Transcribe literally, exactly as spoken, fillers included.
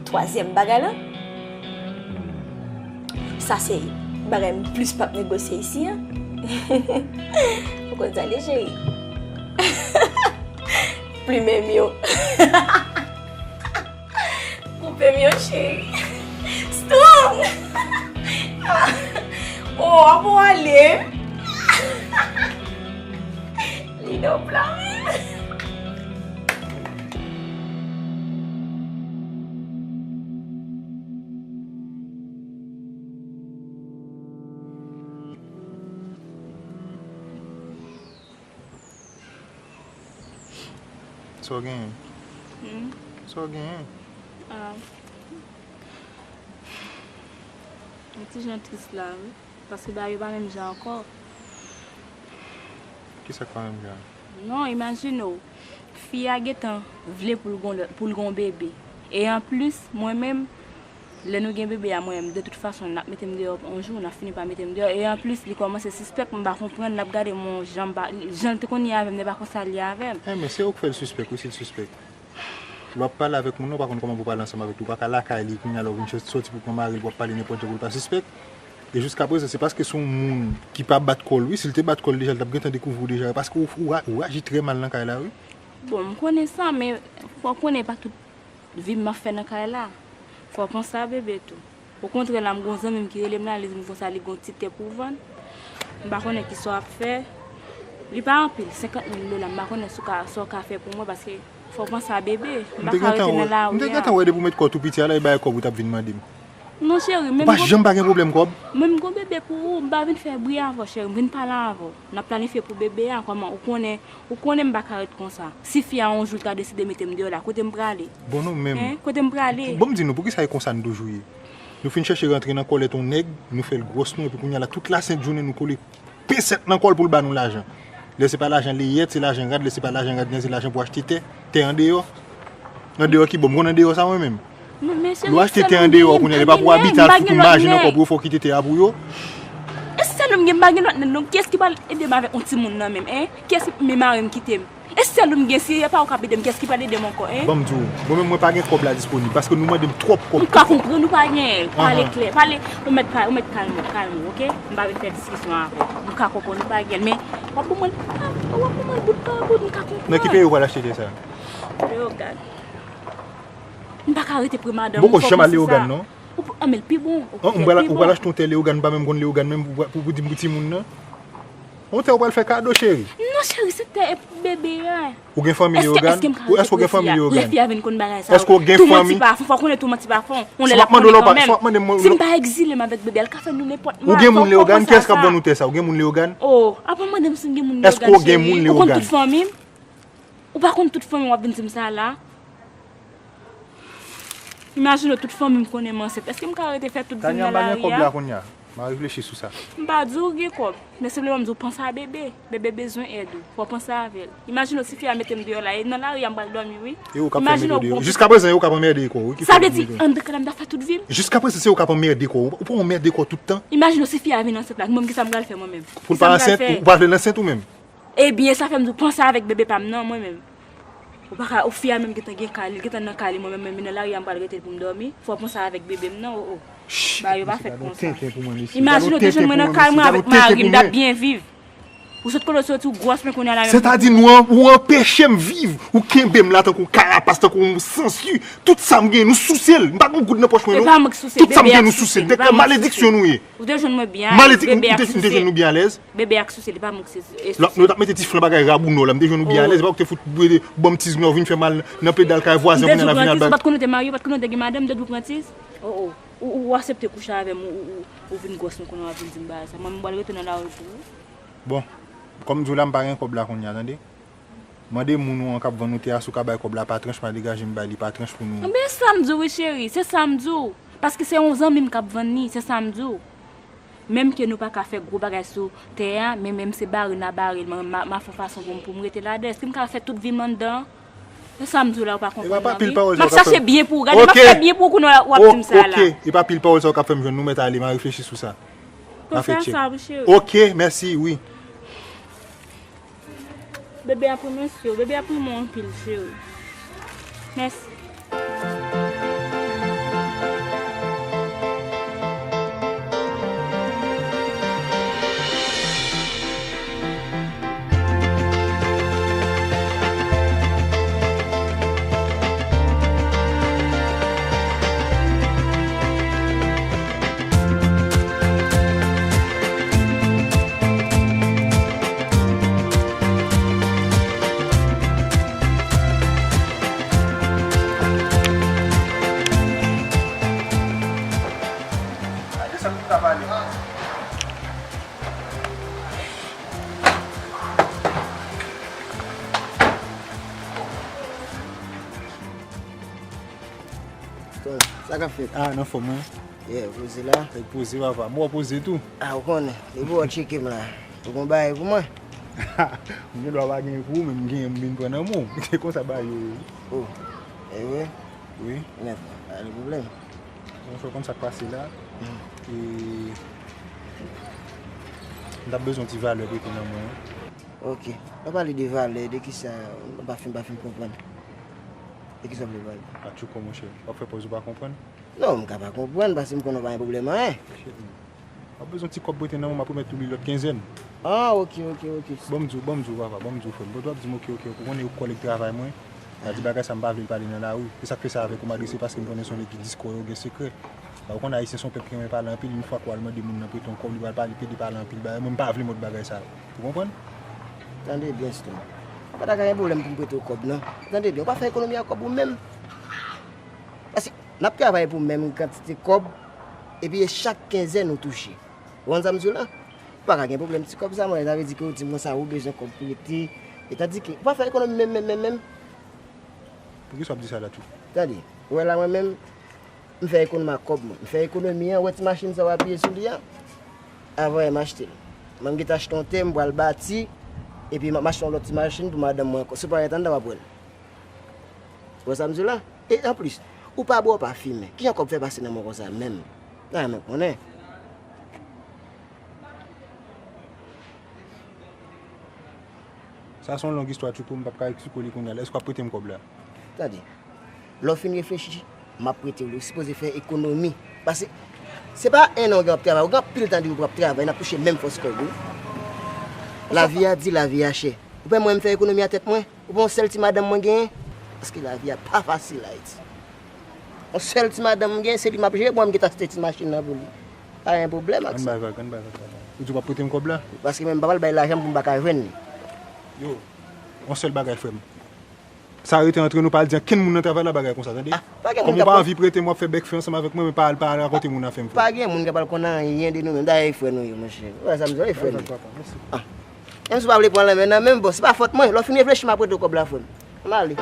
Twazyèm bagay la, sa se bagay m plis p ap negosye isi an. Ou konn sa l ye, cheri? Plimen m yo. Koupe m yo, cheri. Strong! Oh, ap ale. Li nan plan. Sa w genyen? Hmm? Sa w genyen? Ah. Yon ti jan tris la, wi. Paske bagay yo pa menm jan ankò. Kisa k pa menm jan? Non, imajine w. Fi a gentan vle pou l gon lòt, pou l gon bebe. E anplis, mwen menm, lè nou gen bebe a, mwen menm, de tout fason, n ap mete m deyò yon jou, n ap fini pa mete m deyò. E anplis, li kòmanse sispèk, m pa konprann, l ap gade m yon jan, m pa, jan l te konn ye avè m, se pa konsa l ye avè m. Eh, men se ou k fè l sispèk, wi, si l sispèk. Lè w ap pale avèk moun nan, ou pa konn kòman pou w pale ansanm avèk li. Ou pa ka lakay li, kounye a lè w vin ch-, soti pou pran mari l, w ap pale nenpòt jan pou l pa sispèk. E jiskaprezan, se paske se yon moun ki pa bat kò l, wi. Si l te bat kò l deja, l t ap gentan dekouvri w deja. Paske ou, ou, ou aji trè mal nan kay la, wi. Bon, m konnen sa, men fò w konnen pa tout vi m m ap fè nan kay la. Fò w panse a bebe tou. Okontrè, la, m gon zanmi m ki rele m la, li di m konsa li gon ti tè pou vann. M pa konnen kisa w ap fè. Li pa anpil, senkant mil dola, m pa konnen sa w ka, sa w ka fè pou mwen, paske fò w panse a bebe. M pa ka rete nan lari a. M te gentan wè depi w met kò w tou piti a la, e bay kòb ou t ap vin mande m. Non, cheri, ou pa janm pa gen pwoblèm kòb. Menm gon bebe pou ou, m pa vin fè bri avè w, cheri, m vin pale avè w. N ap planifye pou bebe a, kòman, ou konnen, ou konnen m pa ka ret konsa. Si fi a yon jou l ta deside mete m deyò la, kote m prale? Bon, nou menm. Hein? Kote m prale? Bon, m di nou, poukisa e konsa n toujou ye? Nou fin chèche rantre nan kòlèt yon nèg, nou fè l gwòs nou, epi kounye a la, tout lasent jounen nou kole pensèt nan kò l pou l ba nou lajan. Lè se pa lajan leyèt, se lajan rad, lè se pa lajan rad, se lajan pou achte tè, tè andeyò. Andeyò ki bò, m konn andeyò sa mwen menm. Lè w achte tè andeyò, kounye a, e pa pou abitay, pou maje nan kò pou yo, fò w kite tè a pou yo. E sèl ou m gen, m pa gen lòt nèg non. Kiyès ki pral ede m avèk yon timoun nan menm, hein? Kiyès ki, men mari m kite m. E sèl ou m gen, si e pa ou k ap ede m, kiyès ki pral ede m ankò, hein? Ban m di w, mwen menm mwen pa gen kòb la disponib, paske nou mande m twòp kòb. M ka konprann ou pa genyen l. Pale klè, pale, ou mèt pa, ou mèt kalme w, kalme w, oke? M pa vin fè diskisyon avè w. M ka konprann ou pa genyen l, men w ap ban mwen l, w ap ban mwen l bout pa bout, m ka konprann. Nan ki peyi ou pral achte tè sa? Leyogàn. M pa ka rete pre madanm m, fòk m se sa. M poko janm al Leyogàn, non. Ou p-, ah, men l pi bon. Ou pral achte yon tè Leyogàn, m pa menm konn Leyogàn menm pou, pou, pou di m pou timoun nan. Yon tè ou pral fè kado, cheri. Non, cheri, se tè e pou bebe a. Ou gen fanmi Leyogàn? Èske, èske m ka rete pre fi a? Lè fi a vin konn bagay sa yo. Èske w gen fanmi? Tou manti pa fon, fò w konnen tou manti pa fon. Yon lè l ap konnen kanmenm. Si m pa egzile m avèk bebe a, l ka fè nou nenpòt mal. Ou gen moun Leyogàn? Kiyès k ap vann ou tè sa? Ou gen moun Leyogàn? Oh, apa mande m si m gen moun Leyogàn, cheri? Ou konn tout fanmi m? Ou pa konn tout fanmi w ap vin di m sa la? Imajine w, tout fanmi m konnen m ansent. Èske m ka rete fè tout vi m nan lari a? Tania, m pa gen kòb la kounye a. M a reflechi sou sa. M pa di w gen kòb, men senpleman m di w panse a bebe. Bebe bezwen èd ou. Fò w panse avè l. Imajine w, si fi a mete m deyò la, e nan lari a m pral dòmi, wi. E ou k ap fè mete w deyò. Jiskaprezan, e ou k ap anmède kò w, wi, ki fè l mete w deyò. Sa vle di, ann de kè la m ta fè tout vi m? Jiskaprezan, se ou k ap anmède kò w. Ou pa anmède kò tout tan. Imajine w, si fi a vin ansent la, mwen menm, kisa m pral fè mwen menm? Pou l pa ansent, ou pa vle l ansent ou menm? Ebyen, sa fè m di w panse avèk bebe pa m nan, mwen menm. Ou pa ka, ou fi a menm gentan gen kay li, li gentan nan kay li, mwen menm, menm nan lari a m pral rete pou m dòmi. Fò w panse avèk bebe m nan, o, o. Bagay yo pa fèt konsa. Imajine w te jwenn mwen nan kay mwen avèk mari m, n t ap byen viv. Ou sot kote w soti, ou gwòs mwen kounye a la menm. Sètadi nou an-, ou anpeche m viv, ou kenbe m la tankou yon karapas, tankou yon sansi. Tout sa m gen, nou souse l. M pa gen yon goud nan pòch mwen, non. E pa mwen k souse l, bebe a k souse l, e pa mwen k souse l. Tout sa m gen, nou souse l. Dèyè malediksyon nou ye. Ou te jwenn mwen byen, bebe a k souse l. M te jwenn nou byen alèz. Bebe a k souse l, e pa mwen k souse l. Lè nou t ap mete ti flan bagay Rabounò la, m te jwenn nou byen alèz. E pa ou k te fout bwede, ban m tiz mwen, ou vin fè mal nan pedal kay vwazen, kounye a la final bag. Ou pa t konn ou te marye, ou pa t konn ou te gen madanm, m te di w pran tiz. O, o. Ou, ou, ou aksepte kouche avè m, ou, ou, ou, ou vin gwòs mwen kounye a w ap vin di m bagay sa. Mwen, m pral rete nan lari pou ou. Bon, kòm m di w la, m pa gen kòb la kounye a, tande. Mande moun ou an k ap vann ou tè a si w ka bay kòb la pa tranch, m a degaje m bay li pa tranch pou nou. Ebyen, sa m di w wi, cheri, se sa m di w. Paske se yon zanmi m k ap vann li, se sa m di w. Menm ke nou pa ka fè gwo bagay sou tè a, men menm se bare n a bare l, mwen, m a, m a fè yon fason pou m, pou m rete ladan. Èske m ka fè tout vi m anndan? Se sa m di w la, ou pa konprann non, wi. M ap chache byen pou ou, gade, m ap fè byen pou ou kounye a w ap di m sa la. Ok, e pa pil pawòl sa yo k ap fè m jwenn nou, mèt ale, m a reflechi sou sa. M a fè tchèk. Ok, mèsi, wi. Bebe ap renmen w, bebe ap renmen w anpil, cheri. Mèsi. Sa k ap fèt? Ah, nan fòm, wi. Yeah, poze la. Fèk poze, papa. Mwen poze tou. Ah, ou konnen. Depi w tcheke m la, ou gon bagay pou mwen? M gen dwa pa gen pou ou, men m gen, m vin pran nan men w. Se konsa bagay yo ye. Oh, e vre? Wi. Nèt, pa gen pwoblèm. Bon, fò konn sa k pase la. E m t ap bezwen ti valè prete nan men w. Ok. W ap pale de valè, de kisa? M pa fin, pa fin konprann. De kisa w vle pale? Atchouko, monchè. W ap fè pòz ou pa konprann? Non, m ka pa konprann, paske m konnen w pa gen pwoblèm anyen. Cheri, w ap bezwen ti kòb prete nan men w, m ap remèt ou li lòt kenzèn. Ah, ok, ok, ok. Ban m di w, ban m di w, papa, ban m di w, frè m. Bon, w ap di m, ok, ok, ok, ou konnen ou kòlèg travay mwen. Sa di bagay sa m pa vle l pale nan lari. E sa k fè sa avèk ou, malgre se paske m konnen se yon nèg ki diskò e ou gen sekrè. Ou konn Ayisyen se yon pèp ki renmen pale anpil, yon fwa ke w al mande moun nan prete yon kòb, li pral pale, pede pale anpil bagay. Mwen, m pa vle mòd bagay sa yo. Ou konprann? Tande byen, Stone. Pa ta ka gen pwoblèm pou m prete w kòb, non. Tande byen, ou pa fè ekonomi ak kòb ou menm. Paske n ap travay pou menm kantite kòb, epi e chak kenzèn ou touche. Ou konn sa m di w la? Ou pa ka gen pwoblèm ti kòb sa, mwen, sa vle di ke ou di m konsa ou bezwen kòb pou rete. E tandike ou pa fè ekonomi menm, menm, menm, menm. Poukisa w ap di sa la tou? Tande, ou wè la mwen menm, m fè ekonomi ak kòb mwen. M fè ekonomi an, ou wè ti machin sa w apiye sou li a? Avan yè m achte l. Mwen m gentan achte yon tè, m pral bati, epi m ap achte yon lòt ti machin pou madanm mwen ankò. Si w pa ret anndan w ap wè l. Ou wè sa m di w la? E anplis, ou pa bwè, ou pa fimen. Kijan kòb fè pase nan men w konsa menm? M ta renmen konnen. Sa se yon long istwa, Tchouko, m p ap ka eksplike w li kounye a la. Èske w ap prete m kòb la? Tande, lè w fin reflechi, m ap prete w li. Ou sipoze fè ekonomi. Paske se pa en an w gen w ap travay. Ou gen anpil tan depi w ap travay, n ap touche menm fòs kòb, wi. Lavi a di, lavi a chè. Ou pè mwen m fè ekonomi a tèt mwen? Ou pa yon sèl ti madanm mwen genyen? Paske lavi a pa fasil Ayiti. Yon sèl ti madanm m genyen, se li m ap jere, bon, m gentan achte ti machin nan pou li. Pa gen pwoblèm ak sa. Ann bay vag, ann bay vag, papa. Ou di w p ap prete m kòb la? Paske mwen m pa pral bay lajan pou m pa ka jwenn li. Yo, yon sèl bagay, frè m. Sa rete antre nou, pa al di ankenn moun nan travay la bagay konsa, tande? Ah, pa gen moun k ap... Kòm ou pa anvi prete m, w ap fè bèk fè ansanm avèk mwen, men pa al, pa al rakonte moun afè m, frè m. Pa gen moun k ap al konn anyen de nou menm. Dayè, e frè nou ye, monchè. Ou wè sa m di w, e frè nou ye. Menm si w pa vle pran lanmen nan men m, bon, se pa fòt mwen. Lè w fin reflechi, m ap prete w kòb la, frè m. Ann ale.